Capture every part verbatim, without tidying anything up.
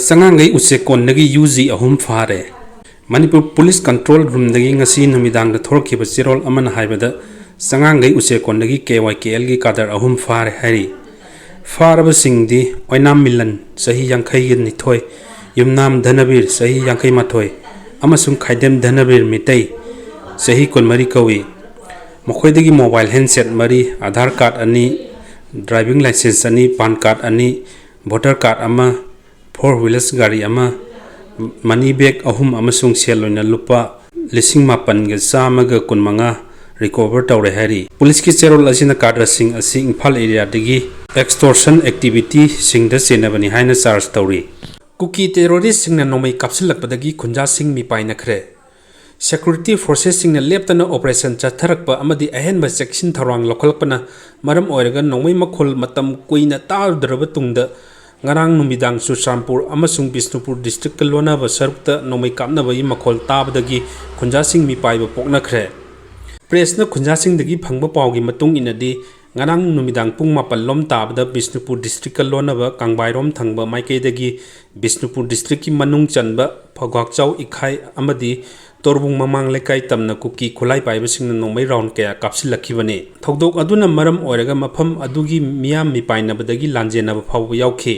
ꯆꯉꯥꯡꯒꯩ ꯎꯆꯦꯛꯀꯣꯟꯗꯒꯤ U G ꯑꯍꯨꯝ ꯐꯥꯔꯦ꯫ Manipur police control ꯔꯨꯝꯗꯒꯤ ꯉꯁꯤ ꯅꯨꯃꯤꯗꯥꯡꯗ ꯊꯣꯔꯛꯈꯤꯕ ꯆꯦꯔꯣꯜ ꯑꯃꯅ ꯍꯥꯏꯕꯗ, ꯆꯉꯥꯡꯒꯩ ꯎꯆꯦꯛꯀꯣꯟꯗꯒꯤ ꯀꯦ ꯋꯥꯏ ꯀꯦ ꯑꯦꯜꯒꯤ ꯀꯥꯗꯔ ꯑꯍꯨꯝ ꯐꯥꯔꯦ ꯍꯥꯏꯔꯤ꯫ ꯐꯥꯔꯕꯁꯤꯡꯗꯤ ꯑꯣꯏꯅꯥꯝ ꯃꯤꯂꯟ, ꯆꯍꯤ ꯌꯥꯡꯈꯩꯒ ꯅꯤꯊꯣꯏ, ꯌꯨꯝꯅꯥꯝ ꯙꯅꯕꯤꯔ, ꯆꯍꯤ ꯌꯥꯡꯈꯩ ꯃꯥꯊꯣꯏ, ꯑꯃꯁꯨꯡ ꯈꯥꯏꯗꯦꯝ ꯙꯅꯕꯤꯔ, ꯃꯤꯇꯩ, ꯆꯍꯤ ꯀꯨꯟꯃꯔꯤ ꯀꯧꯏ꯫ ꯃꯈꯣꯏꯗꯒꯤ ꯃꯣꯕꯥꯏꯜ ꯍꯦꯟꯁꯦꯠ ꯃꯔꯤ, ꯑꯥꯙꯥꯔ ꯀꯥꯔꯗ ꯑꯅꯤ, ꯗ꯭ꯔꯥꯏꯚꯤꯡ ꯂꯥꯏꯁꯦꯟꯁ ꯑꯅꯤ, ꯄꯥꯟ ꯀꯥꯔꯗ ꯑꯅꯤ, ꯚꯣꯇꯔ ꯀꯥꯔꯗ ꯑꯃ, ꯐꯣꯔ ꯋꯤꯂꯔꯁ ꯒꯥꯔꯤ ꯑꯃ, ꯃꯅꯤ ꯕꯦꯒ ꯑꯍꯨꯝ ꯑꯃꯁꯨꯡ ꯁꯦꯜ ꯑꯣꯏꯅ ꯂꯨꯄꯥ ꯂꯤꯁꯤꯡ ꯃꯥꯄꯟꯒ ꯆꯥꯝꯃꯒ ꯀꯨꯟꯃꯉꯥ ꯔꯤꯀꯣꯚꯔ ꯇꯧꯔꯦ ꯍꯥꯏꯔꯤ꯫ ꯄꯨꯂꯤꯁꯀꯤ ꯆꯦꯔꯣꯜ ꯑꯁꯤꯅ ꯀꯥꯗꯔꯁꯤꯡ ꯑꯁꯤ ꯏꯝꯐꯥꯜ ꯑꯦꯔꯤꯌꯥꯗꯒꯤ ꯑꯦꯛꯁꯇꯣꯔꯁꯟ ꯑꯦꯛꯇꯤꯚꯤꯇꯤꯁꯤꯡꯗ ꯆꯦꯟꯅꯕꯅꯤ ꯍꯥꯏꯅ ꯆꯥꯔꯖ ꯇꯧꯔꯤ꯫ ꯀꯨꯀꯤ ꯇꯦꯔꯣꯔꯤꯁ꯭ꯠꯁꯤꯡꯅ ꯅꯣꯡꯃꯩ ꯀꯥꯞꯁꯤꯜꯂꯛꯄꯗꯒꯤ ꯈꯨꯟꯖꯥꯁꯤꯡ ꯃꯤꯄꯥꯏꯅꯈ꯭ꯔꯦ꯫ ꯁꯦꯀ꯭ꯌꯨꯔꯤꯇꯤ ꯐꯣꯔꯁꯦꯁꯁꯤꯡꯅ ꯂꯦꯞꯇꯅ ꯑꯣꯄꯔꯦꯁꯟ ꯆꯠꯊꯔꯛꯄ ꯑꯃꯗꯤ ꯑꯍꯦꯟꯕ ꯆꯦꯛꯁꯤꯟ ꯊꯧꯔꯥꯡ ꯂꯧꯈꯠꯂꯛꯄꯅ ꯃꯔꯝ ꯑꯣꯏꯔꯒ ꯅꯣꯡꯃꯩ ꯃꯈꯣꯜ ꯃꯇꯝ ꯀꯨꯏꯅ ꯇꯥꯔꯨꯗ꯭ꯔꯕ ꯇꯨꯡꯗ ꯉꯔꯥꯡ ꯅꯨꯃꯤꯗꯥꯡ ꯆꯨꯔꯆꯥꯟꯄꯨꯔ ꯑꯃꯁꯨꯡ ꯕꯤꯁꯅꯨꯄꯨꯔ ꯗꯤꯁꯇ꯭ꯔꯤꯛꯀ ꯂꯣꯟꯅꯕ ꯁꯔꯨꯛꯇ ꯅꯣꯡꯃꯩ ꯀꯥꯞꯅꯕꯒꯤ ꯃꯈꯣꯜ ꯇꯥꯕꯗꯒꯤ ꯈꯨꯟꯖꯥꯁꯤꯡ ꯃꯤꯄꯥꯏꯕ ꯄꯣꯛꯅꯈ꯭ꯔꯦ꯫ ꯄ꯭ꯔꯦꯁꯅ ꯈꯨꯟꯖꯥꯁꯤꯡꯗꯒꯤ ꯐꯪꯕ ꯄꯥꯎꯒꯤ ꯃꯇꯨꯡ ꯏꯟꯅꯗꯤ, ꯉꯔꯥꯡ ꯅꯨꯃꯤꯗꯥꯡ ꯄꯨꯡ ꯃꯥꯄꯟ ꯂꯣꯝ ꯇꯥꯕꯗ ꯕꯤꯁꯅꯨꯄꯨꯔ ꯗꯤꯁꯇ꯭ꯔꯤꯛꯀ ꯂꯣꯟꯅꯕ ꯀꯥꯡꯕꯥꯏꯔꯣꯝ ꯊꯪꯕ ꯃꯥꯏꯀꯩꯗꯒꯤ ꯕꯤꯁꯅꯨꯄꯨꯔ ꯗꯤꯁꯇ꯭ꯔꯤꯛꯀꯤ ꯃꯅꯨꯡ ꯆꯟꯕ ꯐꯧꯒꯥꯛꯆꯥꯎ ꯏꯈꯥꯏ ꯑꯃꯗꯤ ꯇꯣꯔꯕꯨꯡ ꯃꯃꯥꯡ ꯂꯩꯀꯥꯏ ꯇꯝꯅ ꯀꯨꯀꯤ ꯈꯨꯠꯂꯥꯏ ꯄꯥꯏꯕꯁꯤꯡꯅ ꯅꯣꯡꯃꯩ ꯔꯥꯎꯟ ꯀꯌꯥ ꯀꯥꯞꯁꯤꯜꯂꯛꯈꯤꯕꯅꯤ꯫ ꯊꯧꯗꯣꯛ ꯑꯗꯨꯅ ꯃꯔꯝ ꯑꯣꯏꯔꯒ ꯃꯐꯝ ꯑꯗꯨꯒꯤ ꯃꯤꯌꯥꯝ ꯃꯤꯄꯥꯏꯅꯕꯗꯒꯤ ꯂꯥꯟꯖꯦꯟꯅꯕ ꯐꯥꯎꯕ ꯌꯥꯎꯈꯤ꯫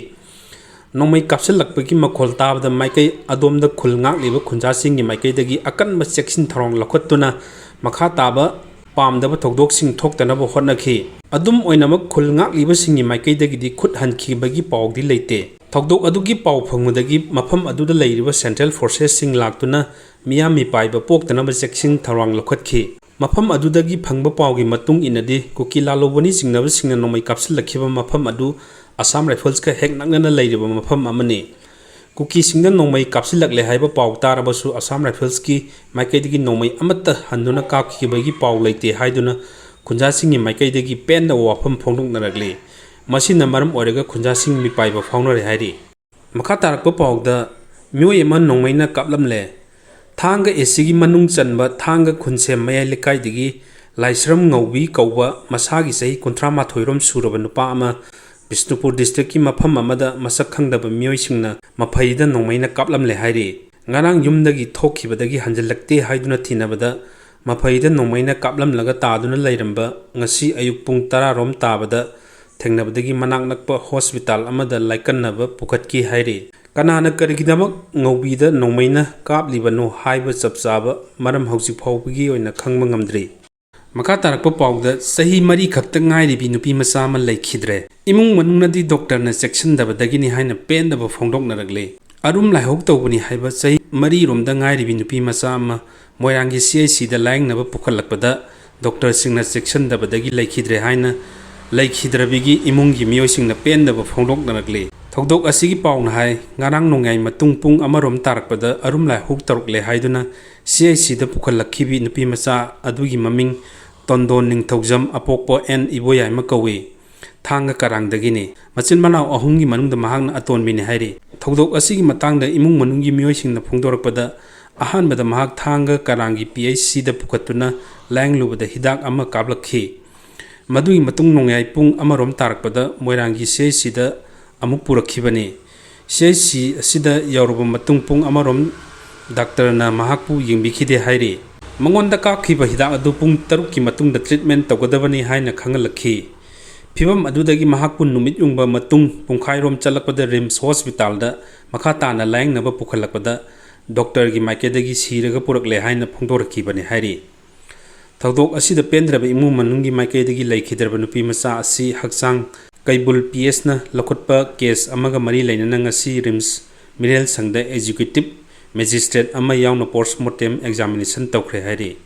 ꯅꯣꯡꯃꯩ ꯀꯥꯞꯁꯤꯜꯂꯛꯄꯒꯤ ꯃꯈꯣꯜ ꯇꯥꯕꯗ ꯃꯥꯏꯀꯩ ꯑꯗꯣꯝꯗ ꯈꯨꯜ ꯉꯥꯛꯂꯤꯕ ꯈꯨꯟꯖꯥꯁꯤꯡꯒꯤ ꯃꯥꯏꯀꯩꯗꯒꯤ ꯑꯀꯟꯕ ꯆꯦꯛꯁꯤꯟ ꯊꯧꯔꯥꯡ ꯂꯧꯈꯠꯇꯨꯅ ꯃꯈꯥ ꯇꯥꯕ ꯄꯥꯝꯗꯕ ꯊꯧꯗꯣꯛꯁꯤꯡ ꯊꯣꯛꯇꯅꯕ ꯍꯣꯠꯅꯈꯤ꯫ ꯑꯗꯨꯝ ꯑꯣꯏꯅꯃꯛ, ꯈꯨꯜ ꯉꯥꯛꯂꯤꯕꯁꯤꯡꯒꯤ ꯃꯥꯏꯀꯩꯗꯒꯤꯗꯤ ꯈꯨꯠ ꯍꯟꯈꯤꯕꯒꯤ ꯄꯥꯎꯗꯤ ꯂꯩꯇꯦ꯫ ꯊꯧꯗꯣꯛ ꯑꯗꯨꯒꯤ ꯄꯥꯎ ꯐꯪꯕꯗꯒꯤ ꯃꯐꯝ ꯑꯗꯨꯗ ꯂꯩꯔꯤꯕ ꯁꯦꯟꯇ꯭ꯔꯦꯜ ꯐꯣꯔꯁꯦꯁꯁꯤꯡ ꯂꯥꯛꯇꯨꯅ ꯃꯤꯌꯥꯝ ꯃꯤꯄꯥꯏꯕ ꯄꯣꯛꯇꯅꯕ ꯆꯦꯛꯁꯤꯟ ꯊꯧꯔꯥꯡ ꯂꯧꯈꯠꯈꯤ꯫ ꯃꯐꯝ ꯑꯗꯨꯗꯒꯤ ꯐꯪꯕ ꯄꯥꯎꯒꯤ ꯃꯇꯨꯡ ꯏꯟꯅꯗꯤ, ꯀꯨꯀꯤ ꯂꯥꯂꯣꯕꯅꯤ ꯆꯤꯡꯅꯕꯁꯤꯡꯅ ꯅꯣꯡꯃꯩ ꯀꯥꯞꯁꯤꯜꯂꯛꯈꯤꯕ ꯃꯐꯝ ꯑꯗꯨ ꯑꯁꯥꯝ ꯔꯥꯏꯐꯜꯁꯀ ꯍꯦꯛ ꯅꯛꯅꯅ ꯂꯩꯔꯤꯕ ꯃꯐꯝ ꯑꯃꯅꯤ꯫ ꯀꯨꯀꯤꯁꯤꯡꯗ ꯅꯣꯡꯃꯩ ꯀꯥꯞꯁꯤꯜꯂꯛꯂꯦ ꯍꯥꯏꯕ ꯄꯥꯎ ꯇꯥꯔꯕꯁꯨ, ꯑꯁꯥꯝ ꯔꯥꯏꯐꯜꯁꯀꯤ ꯃꯥꯏꯀꯩꯗꯒꯤ ꯅꯣꯡꯃꯩ ꯑꯃꯠꯇ ꯍꯟꯗꯨꯅ ꯀꯥꯞꯈꯤꯕꯒꯤ ꯄꯥꯎ ꯂꯩꯇꯦ ꯍꯥꯏꯗꯨꯅ ꯈꯨꯟꯖꯥꯁꯤꯡꯒꯤ ꯃꯥꯏꯀꯩꯗꯒꯤ ꯄꯦꯟꯗꯕ ꯋꯥꯐꯝ ꯐꯣꯡꯗꯣꯛꯅꯔꯛꯂꯤ꯫ ꯃꯁꯤꯅ ꯃꯔꯝ ꯑꯣꯏꯔꯒ ꯈꯨꯟꯖꯥꯁꯤꯡ ꯃꯤꯄꯥꯏꯕ ꯐꯥꯎꯅꯔꯦ ꯍꯥꯏꯔꯤ꯫ ꯃꯈꯥ ꯇꯥꯔꯛꯄ ꯄꯥꯎꯗ, ꯃꯤꯑꯣꯏ ꯑꯃ ꯅꯣꯡꯃꯩꯅ ꯀꯥꯞꯂꯝꯂꯦ꯫ ꯊꯥꯡꯒ ꯑꯦ ꯁꯤꯒꯤ ꯃꯅꯨꯡ ꯆꯟꯕ ꯊꯥꯡꯒ ꯈꯨꯟꯁꯦꯝ ꯃꯌꯥꯏ ꯂꯩꯀꯥꯏꯗꯒꯤ ꯂꯥꯏꯁ꯭ꯔꯝ ꯉꯧꯕꯤ ꯀꯧꯕ ꯃꯁꯥꯒꯤ ꯆꯍꯤ ꯀꯨꯟꯊ꯭ꯔꯥ ꯃꯥꯊꯣꯏ ꯔꯣꯝ ꯁꯨꯔꯕ ꯅꯨꯄꯥ ꯑꯃ ꯕꯤꯁꯅꯨꯄꯨꯔ ꯗꯤꯁꯇ꯭ꯔꯤꯛꯀꯤ ꯃꯐꯝ ꯑꯃꯗ ꯃꯁꯛ ꯈꯪꯗꯕ ꯃꯤꯑꯣꯏꯁꯤꯡꯅ ꯃꯐꯩꯗ ꯅꯣꯡꯃꯩꯅ ꯀꯥꯞꯂꯝꯂꯦ ꯍꯥꯏꯔꯤ꯫ ꯉꯔꯥꯡ ꯌꯨꯝꯗꯒꯤ ꯊꯣꯛꯈꯤꯕꯗꯒꯤ ꯍꯟꯖꯤꯜꯂꯛꯇꯦ ꯍꯥꯏꯗꯨꯅ ꯊꯤꯅꯕꯗ ꯃꯐꯩꯗ ꯅꯣꯡꯃꯩꯅ ꯀꯥꯞꯂꯝꯂꯒ ꯇꯥꯗꯨꯅ ꯂꯩꯔꯝꯕ ꯉꯁꯤ ꯑꯌꯨꯛ ꯄꯨꯡ ꯇꯔꯥ ꯔꯣꯝ ꯇꯥꯕꯗ ꯊꯦꯡꯅꯕꯗꯒꯤ ꯃꯅꯥꯛ ꯅꯛꯄ ꯍꯣꯁꯄꯤꯇꯥꯜ ꯑꯃꯗ ꯂꯥꯏꯀꯟꯅꯕ ꯄꯨꯈꯠꯈꯤ ꯍꯥꯏꯔꯤ꯫ ꯀꯅꯥꯅ ꯀꯔꯤꯒꯤꯗꯃꯛ ꯉꯧꯕꯤꯗ ꯅꯣꯡꯃꯩꯅ ꯀꯥꯞꯂꯤꯕꯅꯣ ꯍꯥꯏꯕ ꯆꯞ ꯆꯥꯕ ꯃꯔꯝ ꯍꯧꯖꯤꯛ ꯐꯥꯎꯕꯒꯤ ꯑꯣꯏꯅ ꯈꯪꯕ ꯉꯝꯗ꯭ꯔꯤ꯫ ꯃꯈꯥ ꯇꯥꯔꯛꯄ ꯄꯥꯎꯗ, ꯆꯍꯤ ꯃꯔꯤ ꯈꯛꯇ ꯉꯥꯏꯔꯤꯕꯤ ꯅꯨꯄꯤ ꯃꯆꯥ ꯑꯃ ꯂꯩꯈꯤꯗ꯭ꯔꯦ꯫ ꯏꯃꯨꯡ ꯃꯅꯨꯡꯅꯗꯤ ꯗꯣꯛꯇꯔꯅ ꯆꯦꯛꯁꯤꯟꯗꯕꯗꯒꯤꯅꯤ ꯍꯥꯏꯅ ꯄꯦꯟꯗꯕ ꯐꯣꯡꯗꯣꯛꯅꯔꯛꯂꯦ꯫ ꯑꯔꯨꯝ ꯂꯥꯏꯍꯧ ꯇꯧꯕꯅꯤ ꯍꯥꯏꯕ ꯆꯍꯤ ꯃꯔꯤꯔꯣꯝꯗ ꯉꯥꯏꯔꯤꯕꯤ ꯅꯨꯄꯤ ꯃꯆꯥ ꯑꯃ ꯃꯣꯏꯔꯥꯡꯒꯤ C H C ꯗ ꯂꯥꯌꯦꯡꯅꯕ ꯄꯨꯈꯠꯂꯛꯄꯗ ꯗꯣꯛꯇꯔꯁꯤꯡꯅ ꯆꯦꯛꯁꯤꯟꯗꯕꯗꯒꯤ ꯂꯩꯈꯤꯗ꯭ꯔꯦ ꯍꯥꯏꯅ ꯂꯩꯈꯤꯗ꯭ꯔꯕꯤꯒꯤ ꯏꯃꯨꯡꯒꯤ ꯃꯤꯑꯣꯏꯁꯤꯡꯅ ꯄꯦꯟꯗꯕ ꯐꯣꯡꯗꯣꯛꯅꯔꯛꯂꯤ꯫ ꯊꯧꯗꯣꯛ ꯑꯁꯤꯒꯤ ꯄꯥꯎꯅ ꯍꯥꯏ, ꯉꯔꯥꯡ ꯅꯣꯡꯌꯥꯏ ꯃꯇꯨꯡ ꯄꯨꯡ ꯑꯃꯔꯣꯝ ꯇꯥꯔꯛꯄꯗ ꯑꯔꯨꯝ ꯂꯥꯏꯍꯧ ꯇꯧꯔꯛꯂꯦ ꯍꯥꯏꯗꯨꯅ C H C ꯗ ꯄꯨꯈꯠꯂꯛꯈꯤꯕꯤ ꯅꯨꯄꯤ ꯃꯆꯥ ꯑꯗꯨꯒꯤ ꯃꯃꯤꯡ ꯇꯣꯟꯗꯣꯟ ꯅꯤꯡꯊꯧꯖꯝ, ꯑꯄꯣꯛꯄ ꯑꯦꯟ ꯏꯕꯣꯌꯥꯏꯃ ꯀꯧꯏ꯫ ꯊꯥꯡꯒ ꯀꯔꯥꯡꯗꯒꯤꯅꯤ꯫ ꯃꯆꯤꯟ ꯃꯅꯥꯎ ꯑꯍꯨꯝꯒꯤ ꯃꯅꯨꯡꯗ ꯃꯍꯥꯛꯅ ꯑꯇꯣꯟꯕꯤꯅꯤ ꯍꯥꯏꯔꯤ꯫ ꯊꯧꯗꯣꯛ ꯑꯁꯤꯒꯤ ꯃꯇꯥꯡꯗ ꯏꯃꯨꯡ ꯃꯅꯨꯡꯒꯤ ꯃꯤꯑꯣꯏꯁꯤꯡꯅ ꯐꯣꯡꯗꯣꯔꯛꯄꯗ, ꯑꯍꯥꯟꯕꯗ ꯃꯍꯥꯛ ꯊꯥꯡꯒ ꯀꯔꯥꯡꯒꯤ P H C ꯗ ꯄꯨꯈꯠꯇꯨꯅ ꯂꯥꯌꯦꯡꯂꯨꯕꯗ ꯍꯤꯗꯥꯛ ꯑꯃ ꯀꯥꯞꯂꯛꯈꯤ꯫ ꯃꯗꯨꯒꯤ ꯃꯇꯨꯡ ꯅꯣꯡꯌꯥꯏ ꯄꯨꯡ ꯑꯃꯔꯣꯝ ꯇꯥꯔꯛꯄꯗ ꯃꯣꯏꯔꯥꯡꯒꯤ C H C ꯗ ꯑꯃꯨꯛ ꯄꯨꯔꯛꯈꯤꯕꯅꯤ꯫ C H C ꯑꯁꯤꯗ ꯌꯧꯔꯕ ꯃꯇꯨꯡ ꯄꯨꯡ ꯑꯃꯔꯣꯝ ꯗꯥꯛꯇꯔꯅ ꯃꯍꯥꯛꯄꯨ ꯌꯦꯡꯕꯤꯈꯤꯗꯦ ꯍꯥꯏꯔꯤ꯫ ꯃꯉꯣꯟꯗ ꯀꯥꯞꯈꯤꯕ ꯍꯤꯗꯥꯛ ꯑꯗꯨ ꯄꯨꯡ ꯇꯔꯨꯛꯀꯤ ꯃꯇꯨꯡꯗ treatment ꯇꯧꯒꯗꯕꯅꯤ ꯍꯥꯏꯅ ꯈꯪꯍꯜꯂꯛꯈꯤ꯫ ꯐꯤꯚꯝ ꯑꯗꯨꯗꯒꯤ ꯃꯍꯥꯛꯄꯨ ꯅꯨꯃꯤꯠ ꯌꯨꯡꯕ ꯃꯇꯨꯡ ꯄꯨꯡꯈꯥꯏꯔꯣꯝ ꯆꯠꯂꯛꯄꯗ ꯔꯤꯝꯁ ꯍꯣꯁꯄꯤꯇꯥꯜꯗ ꯃꯈꯥ ꯇꯥꯅ ꯂꯥꯌꯦꯡꯅꯕ ꯄꯨꯈꯠꯂꯛꯄꯗ ꯗꯣꯛꯇꯔꯒꯤ ꯃꯥꯏꯀꯩꯗꯒꯤ ꯁꯤꯔꯒ ꯄꯨꯔꯛꯂꯦ ꯍꯥꯏꯅ ꯐꯣꯡꯗꯣꯔꯛꯈꯤꯕꯅꯤ ꯍꯥꯏꯔꯤ꯫ ꯊꯧꯗꯣꯛ ꯑꯁꯤꯗ ꯄꯦꯟꯗ꯭ꯔꯕ ꯏꯃꯨꯡ ꯃꯅꯨꯡꯒꯤ ꯃꯥꯏꯀꯩꯗꯒꯤ ꯂꯩꯈꯤꯗ꯭ꯔꯕ ꯅꯨꯄꯤ ꯃꯆꯥ ꯑꯁꯤ ꯍꯛꯆꯥꯡ ꯀꯩꯕꯨꯜ P S ꯅ ꯂꯧꯈꯠꯄ case ꯑꯃꯒ ꯃꯔꯤ ꯂꯩꯅꯅ ꯉꯁꯤ ꯔꯤꯝꯁ ꯃꯤꯔꯦꯜ ꯁꯪꯗ executive magistrate ꯑꯃ ꯌꯥꯎꯅ post mortem examination ꯇꯧꯈ꯭ꯔꯦ ꯍꯥꯏꯔꯤ꯫